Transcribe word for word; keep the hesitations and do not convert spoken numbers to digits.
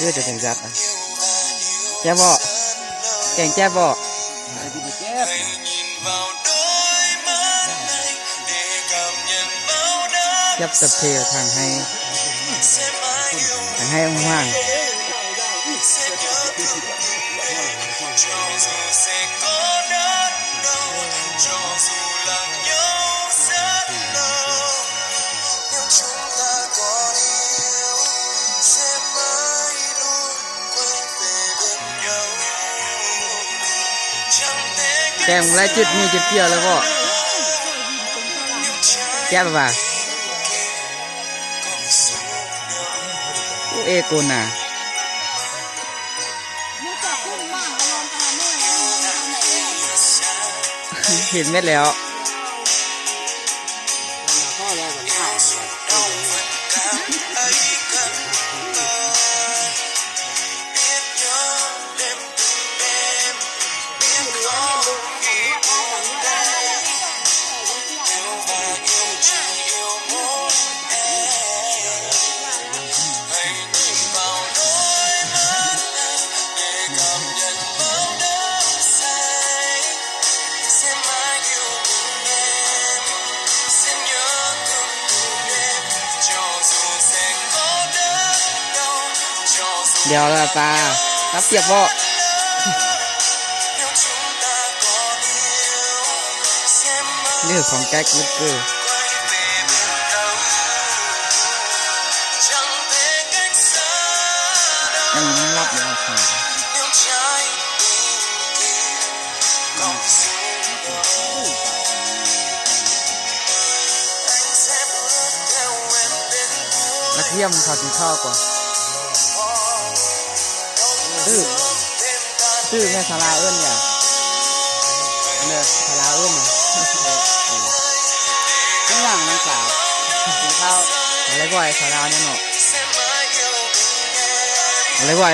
Ư, ꞌchớ chắng ꞌdạk à. Chép ꞌvọ. Keng chép ꞌvọ. Chép tập thể tháng hai. Tháng hai ông Hoàng. Keng lai chết ꞌnị chết ꞌkiạu lai ꞌvọ. Chép ꞌvạ. Ú, ê cô nả. Hên mết ꞌlẹo. Điêu ꞌla ꞌpa, ꞌnặp ꞌtiệp ꞌvọ. ꞌNị song cách mứt ꞌcơ. ꞌNhắng ꞌnặp ꞌnhắng ꞌnặp. ꞌLặc ꞌhiêm khảu kin ꞌkhạu ꞌquá. ꞌTứ, ꞌtứ ꞌme sáo ꞌlạ ứn nhỉ? ꞌNe, sáo ꞌlạ ứn nhỉ? Chắng lăng ꞌnăng sáo. Kin ꞌkhạu. Au lai ꞌvọi sáo ꞌlạ ꞌnị ꞌnọ. Au lai ꞌvọi